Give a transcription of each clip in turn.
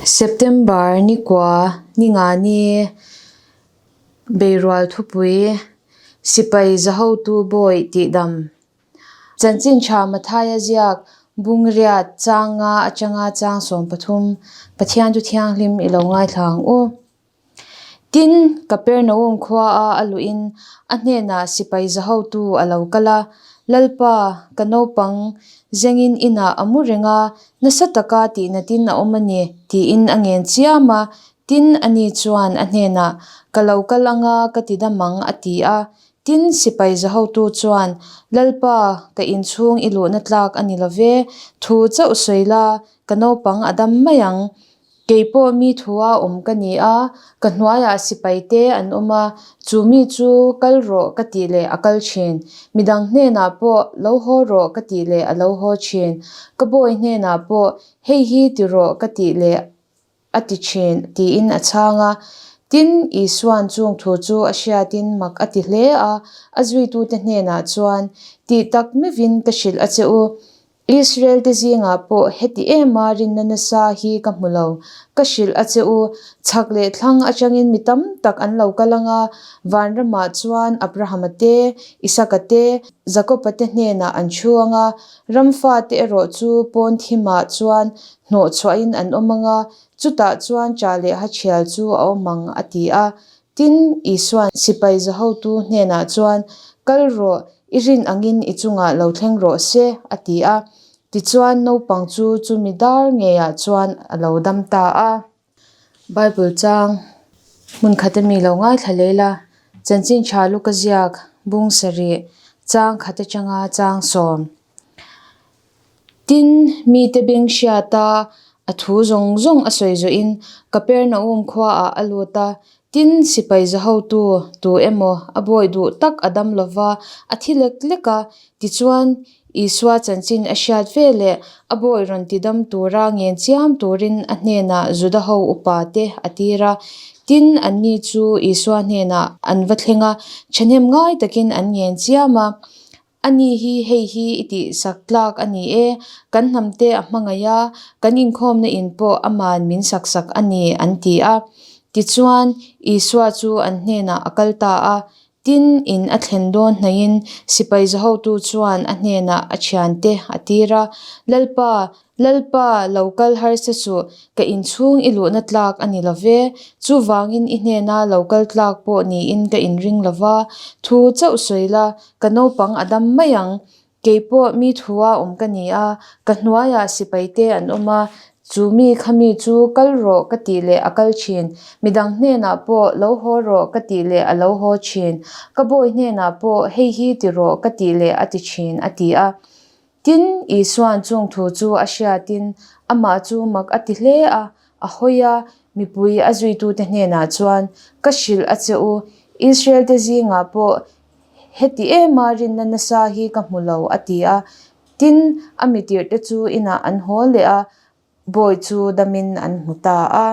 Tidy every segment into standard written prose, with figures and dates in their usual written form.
September ni kua ni nga ni Beirual thupui Sipai Zahotu Bawi tih dam Chanchin tha Mathaia ziak Bungriat chang nga atanga chang 13 Pathian chu thianghlim i lo ngaithla ang u. Tin, Kapernaum khuaa a luhin a hnenah sipai zahotu a lo kal a, Lalpa, ka naupang zengin inah a mu reng a, nasa taka tihnatin a awm a ni, tiin a ngen chiam a. Tin, ani chuan a hnenah, Ka lo kal anga ka ti dam ang, a ti a. Tin, sipai zahotu chuan, Lalpa, ka inchhung i luhna tlak a ni lo ve, thu chauh sawi la, ka naupang a dam mai ang. Kei pawh mi thua awm ka ni a, ka hnuaiah sipai te an awm a, chu mi chu kal rawh ka tih leh a kal thin. Midang hnenah pawh lo haw rawh ka tih leh a lo haw thin. Ka bawi hnenah pawh hei hi ti rawh ka tih leh a ti thin tiin a chhang a. Tin, Isua'n chung thu chu a hriatin mak a ti hle a, a zuitute hnenah chuan, Tih tak meuhin ka hrilh a che u, Israel te zingah pawh heti ema rinna nasa hi ka hmu lo. Ka hrilh a che u, chhak leh thlang atangin mi tam tak an lo kal ang a, vanramah chuan Abrahama te, Isaka te, Jakoba te hnenah an thu ang a, ramfa te erawh chu pawn thimah chuan hnawh chhuahin an awm ang a, chutah chuan cha leh hachhial chu a awm ang, a ti a. Tin, Isua'n sipai zahotu hnenah chuan, Kal rawh, i rin angin i chungah lo thleng rawh se, a ti a. Tichuan, naupang chu chumi dar ngeiah chuan a lo dam ta a. Bible chang hmun khat ami lo ngaithla leh la, Chanchin tha luka ziak bung sarih chang khat atanga chang sawm. Tin, mite beng hriata a thu zawng zawng a sawi zawhin Kapernaum khuaah a lut a. Tin, sipai zahotu tu emaw a bawi duh tak a dam lova, a thi lek lek a. Tichuan, Isua chanchin a hriat ve leh a bawi rawn tidam tura ngen chiam turin a hnenah Juda ho upa te a tir a. Tin, anni chu Isua hnenah an va thleng a, thahnem ngai takin an ngen chiam a. A ni hi hei hi i tih sak tlak a ni e, kan hnamte a hmangaih a, kan inkhawmna in pawh aman min sak sak a ni, an ti a. Tichuan, Isua chu an hnenah a kal ta a. Tin, in a thlen dawn hnaihin sipai zahotu chuan a hnenah a thiante a tir a, Lalpa, Lalpa, lo kal harsa suh, ka inchhung i luhna tlak a ni lo ve, chuvangin i hnena lo kal tlak pawh niin ka inring lo va, thu chauh sawi la, ka naupang a dam mai ang. Kei pawh mi thua awm ka ni a, ka hnuaiah sipai te an awm a, chu mi kha mi chu kal rawh ka tih leh a kal thin, midang hnenah pawh lo haw rawh ka tih leh a lo haw thin, ka bawi hnenah pawh hei hi ti rawh ka tih leh a ti thin, a ti a. Tin, Isua'n chung thu chu a hriatin amah chu mak a ti hle a, a hawi a, mipui a zuitute hnenah chuan, Ka hrilh a che u, Israel-te zingah pawh heti ema rinna nasa hi ka hmu lo, a ti a. Tin, a mitirhte chu inah an haw leh a, bawi chu damin an hmu ta a.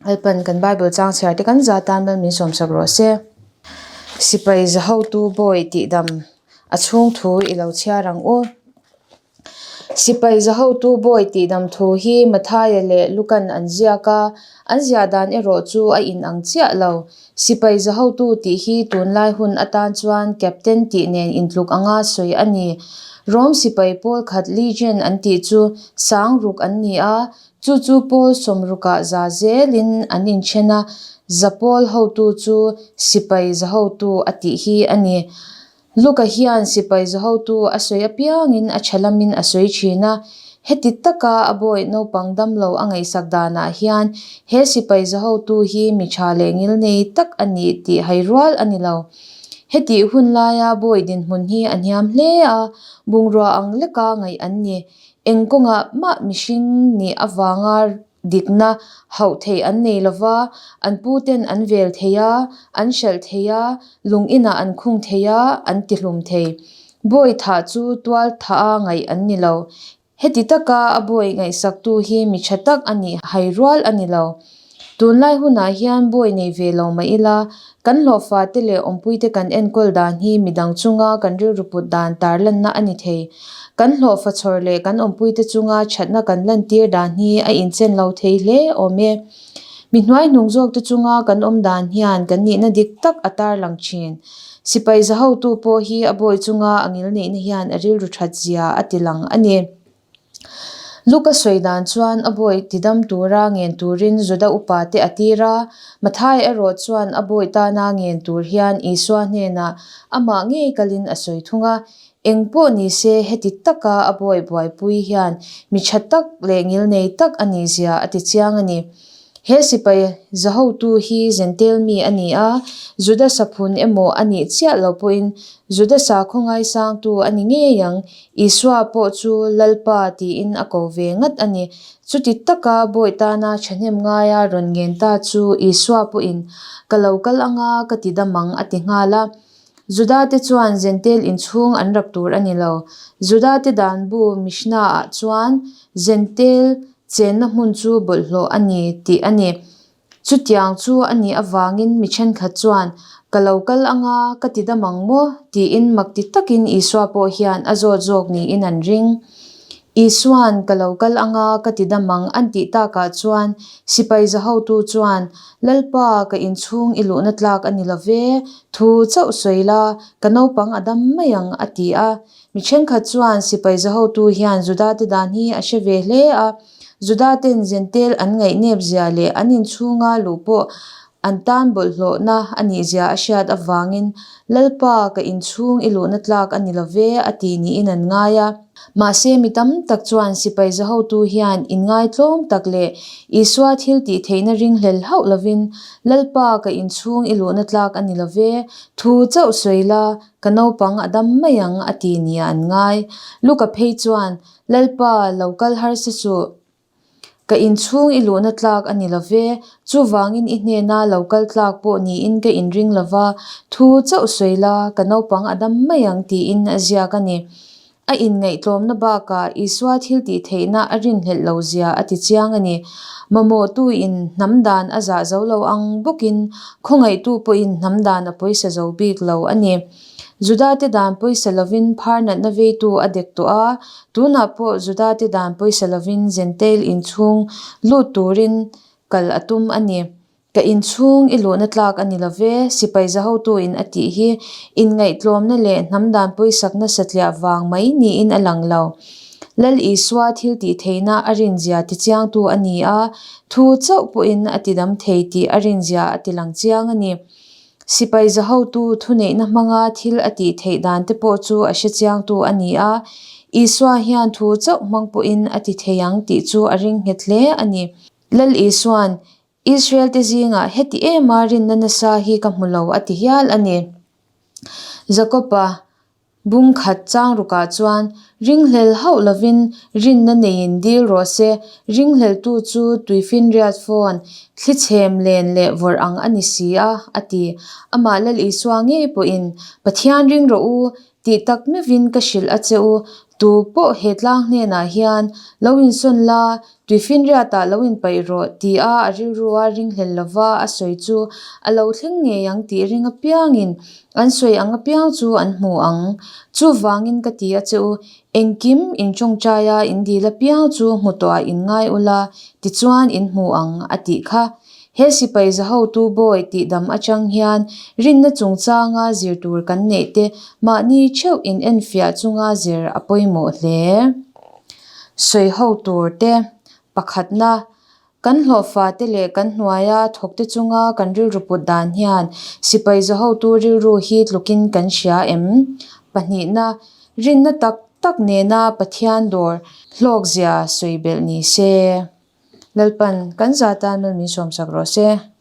Lalpan kan Bible chang chhiar te kan za tan mal min sawmsak rawh se. Sipai zahotu bawi tihdam a chhung thu i lo chhiar ang u. Sipai zahotu bawi tihdam thu hi Mathaia leh Lukan an ziak a, an ziah dan erawh chu a inang chiah lo. Sipai zahotu tih hi tunlai hun atan chuan Captain tih nen intluk anga sawi a ni. Rom sipai pawl khat Legion an tih chu sang ruk an ni a, Chu chu pawl sawmrukah za zelin an inthen a, za pawl hotu chu sipai za hotu a tih hi a ni. Luka hian sipai za hotu a sawi apiangin a tha lamin a sawi thin a, heti taka a bawi naupang damlo a ngaihsak danah hian he sipai za hotu hi mi tha leh ngilnei tak a ni tih hai rual a ni lo. Hetih hun laia bawi dinhmun hi a hniam hle a, bungrua ang leka ngaih an ni. Eng kawngah mah mihring nih avanga dikna hauh theih an nei lo va, an puten an vel thei a, an hralh thei a, lung inah an khung thei a, an tihlum thei. Bawi thah chu tual thah a ngaih an ni lo. Heti taka a bawi ngaihsaktu hi mi tha tak a nih hai rual a ni lo. Tunlai hunah hian bawi nei ve lo mah ila, kan hlawhfate leh awmpuite kan enkawl dan hi midang chunga kan rilru put dan tarlanna a ni thei. Kan hlawhfa chhawr leh kan awmpuite chunga thatna kan lantir dan hi a inchen lo thei hle awm e. Mi hnuai hnung zawkte chunga kan awm dan hian kan nihna dik tak a tarlang thin. Sipai za hotu pawh hi a bawi chunga a ngilneihna hian a rilru that zia a tilang a ni. Luka sawi dan chuan a bawi tidam tura ngen turin Juda upate a tir a, Mathai erawh chuan a bawi tana ngen tur hian Isua hnenah amah ngei kalin a sawi thung a. Eng pawh ni se heti taka a bawi buaipui hian mi tha tak leh ngilnei tak a nih zia a ti chiang a ni. He sipai zahotu hi Zentel mi a ni a, Juda saphun emaw a nih chiah lo pawhin Juda sakhaw ngaisangtu a ni ngei ang. Isua pawh chu Lalpa tiin a ko ve ngat a ni. Chuti taka bawi tana thahnem ngaia rawn ngen ta chu Isua pawhin, Ka lo kal anga ka ti dam ang a ti nghal a. Judate chuan Zentel inchhung an rap tur a ni lo. Judate dan bu Mishnah-ah chuan Zentel chenna hmun chu bawlhhlawh a ni tih a ni. Chutiang chu a nih avangin mi thenkhat chuan, Ka lo kal anga, ka ti dam ang maw? tiin mak ti takin Isua pawh hian a zawt zawk niin an ring. Isua'n, Ka lo kal anga, ka ti dam ang an tih takah chuan sipai za hotu chuan, Lalpa, ka inchhung i luhna tlak a ni lo ve, thu chauh sawi la, ka naupang a dam mai ang, a ti a. Mi thenkhat chuan sipai za hotu hian Judate dan hi a hre ve hle a. Judaten Zentel an ngaihnep zia leh an inchhunga luh pawh an tan bawlhhlawhna a nih zia a hriat avangin Lalpa ka inchhung i luhna tlak a ni lo ve a ti niin an ngai a. Mahse mi tam tak chuan sipai za hotu hian inngaitlawm tak leh Isua thil tih theihna ringhlel hauh lovin Lalpa ka inchhung i luhna tlak a ni lo ve, thu chauh sawi la, ka naupang a dam mai ang a ti nia an ngai. Luka phei chuan Lalpa, lo kal harsa suh. Ka inchhung i luhna tlak a ni lo ve, chuvangin i hnena lo kal tlak pawh niin ka inring lo va, thu chauh sawi la, ka naupang a dam mai ang tiin a ziak a ni. A inngaihtlawmna bakah Isua thil tih theihna a rinhlelh lo zia a ti chiang a ni. Mamawhtuin hnam dan a zah zo lo ang bawkin khawngaihtu pawhin hnam dan a pawisa zo bik lo a ni. Judate dan pawisa lovin phar natna veitu a dek tawh a, tunah pawh Judate dan pawisa lovin Jentail inchhung lut turin kal a tum a ni. Ka inchhung i luhna tlak a ni lo ve, sipai zahotuin a tih hi inngaihtlawmna leh hnam dan pawisakna satliah vang mai niin a lang lo. Lal Isua thil tih theihna a rinzia tichiangtu a ni a, thu chauh pawhin a tidam thei tih a rinzia a tilang chiang a ni. Sipai za hotu thuneihna hmanga thil a tih theih dan te pawh chu a hre chiangtu a ni a, Isua hian thu chauh hmang pawhin a ti thei ang tih chu a ring nghet hle a ni. Lal Isua'n, Israel te zingah heti ema rinna nasa hi ka hmu lo a ti hial a ni. Jakob-a Bung khat chang rukah chuan ringhlel hauh lovin rinna neiin dil rawh se, ringhleltu chu tuifinriat phone, thlichhem len leh vawrh ang a ni si a, a ti. Amah Lal Isua ngei pawhin, Pathian ring rawh u, tih tak meuhin ka hrilh a che u, tu pawh he tlang hnenah hian lo insawn la, tuifinriatah lo inpaih rawh, tia a rilrua ringhlel lova a sawi chu a lo thleng ngei ang tih ring apiangin An sawi ang apiang chu an hmu ang. Chuvangin ka ti a che u, engkim in tawngtaia in dil apiang chu hmu tawhah in ngai ula, tichuan in hmu ang, a tih kha. He sipai zahotu bawi tihdam atang hian rinna chungchanga zir tur kan neih te mahni theuh in enfiah chunga zir a pawimawh hle. Sawi ho tur te pakhatna Kan hlawhfate leh kan hnuaia thawkte chunga kan rilru put dan hian sipai zahotu rilru hi tlukin kan hria em? Pahnihna, rinna tak tak nena Pathian dawr hlawkzia sawi belh ni se. Lalpan kan za tan mal min sawmsak rawh se.